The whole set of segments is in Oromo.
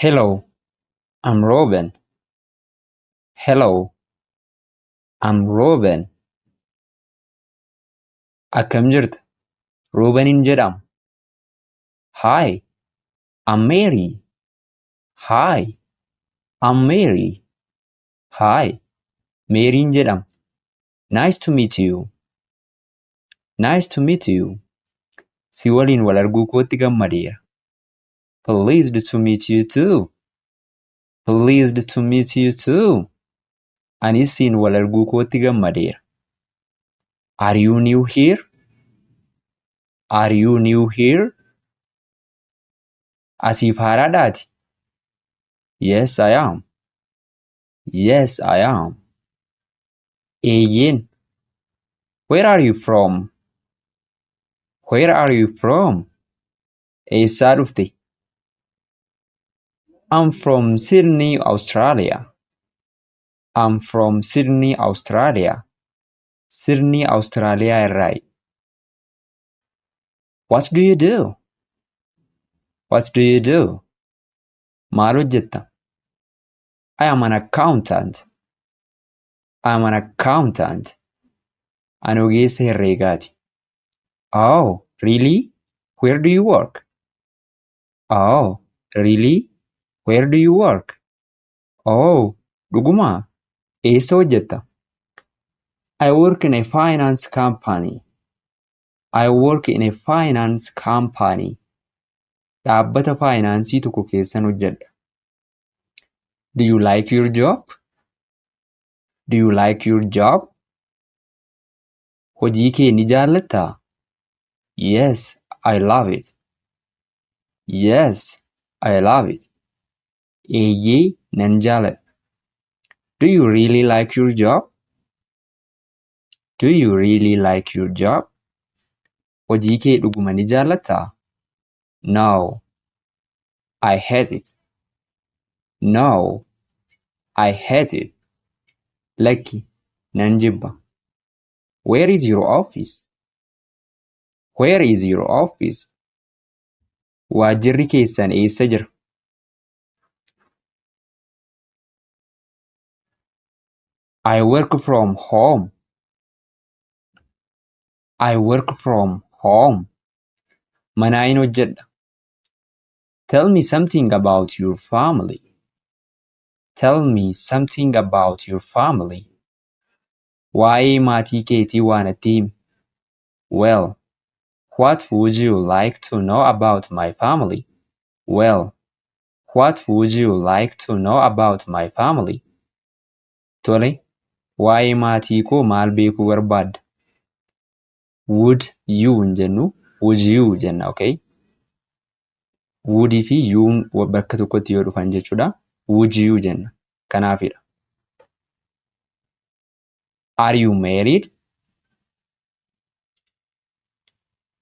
Hello, I'm Robin. Hello, I'm Robin. Akkam jirta? Roobenin jedhama. Hi, I'm Mary. Hi, I'm Mary. Hi, Meeriin jedhama. Nice to meet you. Nice to meet you. Si waliin wal arguu kootti gammadeera. Pleased to meet you too. Pleased to meet you too. Anis siin wal arguu kootti gammadeera. Are you new here? Are you new here? Asiif haaraadhaati? Yes, I am. Yes, I am. Eeyyeen. Where are you from? Where are you from? Eessaa dhufte? I'm from Sydney, Australia. I'm from Sydney, Australia. Sydney, Australia irraayi. What do you do? What do you do? Maal hojjetta? I am an accountant. I am an accountant. Ani ogeessa herreegaati. Oh, really? Where do you work? Oh, really? Where do you work? Oh, dhugumaa? Eessa hojjetta? I work in a finance company. I work in a finance company. Dhaabbata faayinaansii tokko keessan hojjedha. Do you like your job? Do you like your job? Hojii kee ni jaallattaa? Yes, I love it. Yes, I love it. Eeyyee, nan jaaladha. Do you really like your job? Do you really like your job? Hojii kee dhuguma ni jaallattaa? No, I hate it. No, I hate it. Lakki, nan jibba. Where is your office? Where is your office? Waajjirri keessan eessa jira? I work from home. I work from home. Manaayin hojjedha. Tell me something about your family. Tell me something about your family. Waa'ee maatii keetii waa natti himi. Well, what would you like to know about my family? Well, what would you like to know about my family? Tole, waa'ee maatii koo maal beekuu barbaadda? Would you hin jennu, would you jenna, okay? Would fi you'n bakka tokkotti yoo dhufan jechuudha. Would you jenna. Kanaafidha. Are you married?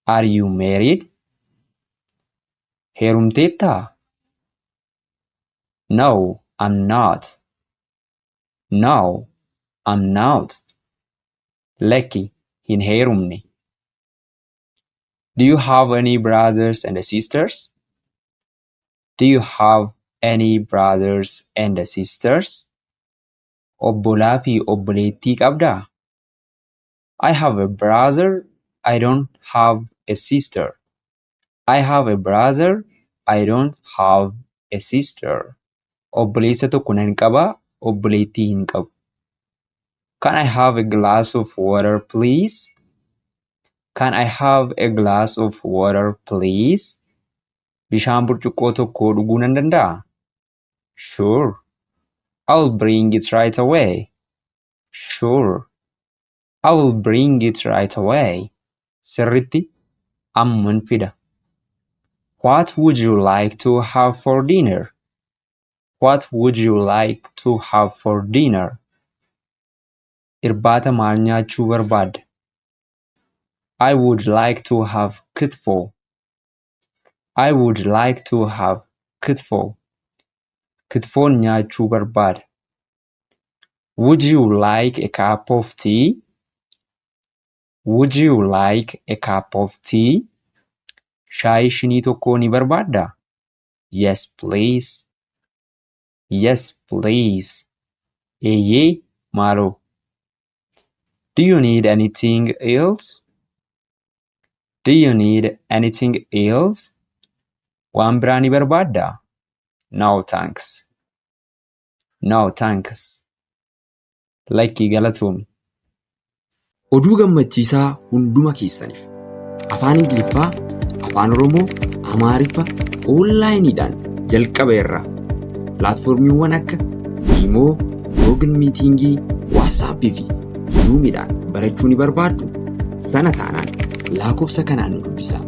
Are you married? Heerumteettaa? No, I'm not. No, I'm not. Lakki, hin heerumne. Do you have any brothers and sisters? Do you have any brothers and sisters? Obbolaa fi obboleettii qabdaa? I have a brother. I don't have a sister. I have a brother. I don't have a sister. Obboleessa tokko nan qaba, obboleettii hin qabu. Can I have a glass of water, please? Can I have a glass of water, please? Bishaan burcuqqoo tokkoo dhuguu nan danda'aa? Sure. I'll bring it right away. Sure. I will bring it right away. Sirritti amman fida. What would you like to have for dinner? What would you like to have for dinner? Irbaata maal nyaachuu barbaadda? I would like to have kitfo. I would like to have kitfo. Kitfoon nyaachuu barbaada. Would you like a cup of tea? Would you like a cup of tea? Shaayii shinii tokkoo ni barbaaddaa? Yes, please. Yes, please. Eeyyee, maaloo. Do you need anything else? Do you need anything else? Waan biraa ni barbaaddaa? No, thanks. No, thanks. Lakkii, galatoomi. Oduu gammachiisaa hunduma keessaniif. Afaan Ingiliffaa, Afaan Oromoo, Amaariffa onlaayiniidhaan jalqaba irraa pilaatfoormiiwwan akka Imo, Google Meeting, WhatsApp fi Zoomiidhaan barachuu ni barbaaddu? Sana taanaan lakkoofsa kanaan nu dubbisaa.